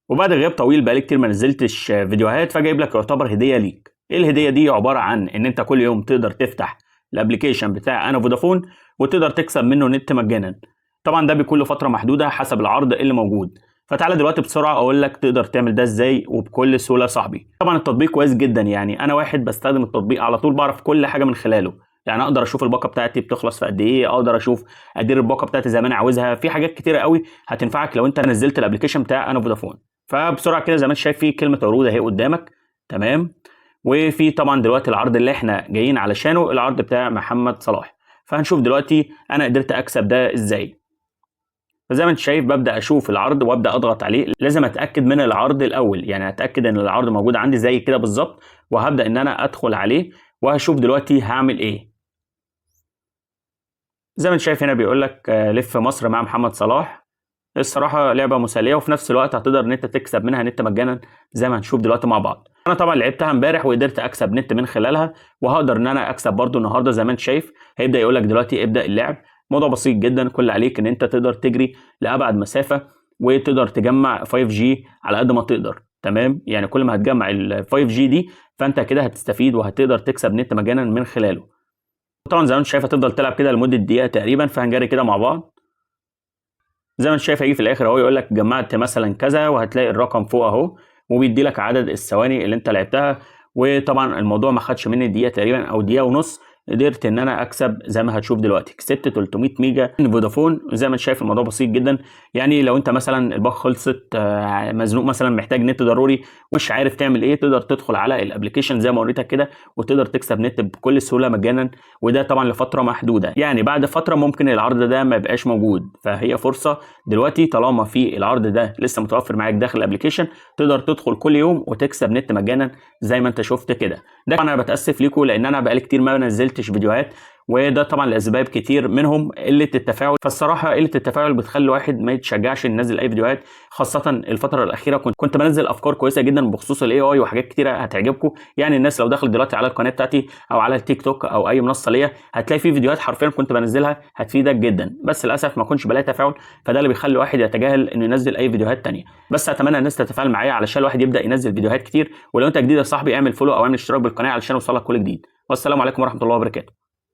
وبعد غياب طويل بقالي كتير ما نزلتش فيديوهات، فجايب لك يعتبر هديه ليك. ايه الهدية دي؟ عبارة عن ان انت كل يوم تقدر تفتح ال application بتاع انا فودافون وتقدر تكسب منه نت مجانا. طبعا ده بيكون لفترة محدودة حسب العرض اللي موجود. فتعالى دلوقتي بسرعة اقول لك تقدر تعمل ده ازاي وبكل سهولة يا صاحبي. طبعا التطبيق كويس جدا، يعني انا واحد بستخدم التطبيق على طول، بعرف كل حاجة من خلاله. يعني اقدر اشوف الباقه بتاعتي بتخلص في قد ايه، اقدر اشوف ادير الباقه بتاعتي زي ما انا عاوزها. في حاجات كتيرة قوي هتنفعك لو انت نزلت ال application بتاع انا فودافون. فبسرعه كده زي ما انت شايف في كلمة عروض اهي قدامك، تمام. وفي طبعا دلوقتي العرض اللي احنا جايين علشانه، العرض بتاع محمد صلاح. فهنشوف دلوقتي انا قدرت اكسب ده ازاي. فزي ما انت شايف ببدا اشوف العرض وابدا اضغط عليه. لازم اتاكد من العرض الاول، يعني اتاكد ان العرض موجود عندي زي كده بالظبط، وهبدا ان انا ادخل عليه وهشوف دلوقتي هعمل ايه. زي ما انت شايف هنا بيقول لك لف مصر مع محمد صلاح. الصراحة لعبه مسلية، وفي نفس الوقت هتقدر ان انت تكسب منها نت مجانا زي ما هنشوف دلوقتي مع بعض. انا طبعا لعبتها امبارح وقدرت اكسب نت من خلالها، وهقدر ان انا اكسب برده النهارده. زي ما انت شايف هيبدا يقول لك دلوقتي ابدا اللعب. موضوع بسيط جدا، كل عليك ان انت تقدر تجري لابعد مسافة وتقدر تجمع 5G على قد ما تقدر، تمام. يعني كل ما هتجمع ال 5G دي فانت كده هتستفيد وهتقدر تكسب نت مجانا من خلاله. طبعا زي ما انت شايف هتفضل تلعب كده لمدة دقيقة تقريبا، فهنجري كده مع بعض. زي ما انت شايف هيجي في الاخر اهو يقول لك جمعت مثلا كذا، وهتلاقي الرقم فوق اهو، وبيدي لك عدد الثواني اللي انت لعبتها. وطبعا الموضوع ما خدش مني دقيقة تقريبا او دقيقة ونص، قدرت ان انا اكسب زي ما هتشوف دلوقتي. كسبت 300 ميجا من فودافون. زي ما انت شايف الموضوع بسيط جدا. يعني لو انت مثلا الباقه خلصت، مزنوق مثلا، محتاج نت ضروري ومش عارف تعمل ايه، تقدر تدخل على ال application زي ما وريتك كده وتقدر تكسب نت بكل سهولة مجانا. وده طبعا لفترة محدودة، يعني بعد فترة ممكن العرض ده ما يبقاش موجود. فهي فرصة دلوقتي طالما في العرض ده لسه متوفر معاك داخل ال application، تقدر تدخل كل يوم وتكسب نت مجانا زي ما انت شفت كده. ده انا بتاسف ليكم لان انا بقالي كتير ما نزلتش فيديوهات، وده طبعا لاسباب كتير، منهم قلة التفاعل. فالصراحه قلة التفاعل بتخلي الواحد ما يتشجعش ينزل اي فيديوهات، خاصة الفترة الاخيرة كنت بنزل افكار كويسة جدا بخصوص ال AI وحاجات كتيرة هتعجبكم. يعني الناس لو دخلت دلوقتي على القناة بتاعتي او على التيك توك او اي منصة ليا هتلاقي في فيديوهات حرفيا كنت بنزلها هتفيدك جدا، بس للاسف ما كنتش بلاقي تفاعل، فده اللي بيخلي الواحد يتجاهل انه ينزل اي فيديوهات تانية. بس اتمنى الناس تتفاعل معايا علشان الواحد يبدا ينزل فيديوهات كتير. ولو انت جديد يا صاحبي اعمل follow او اعمل اشتراك بالقناة علشان يوصلك كل جديد. والسلام عليكم ورحمة الله وبركاته.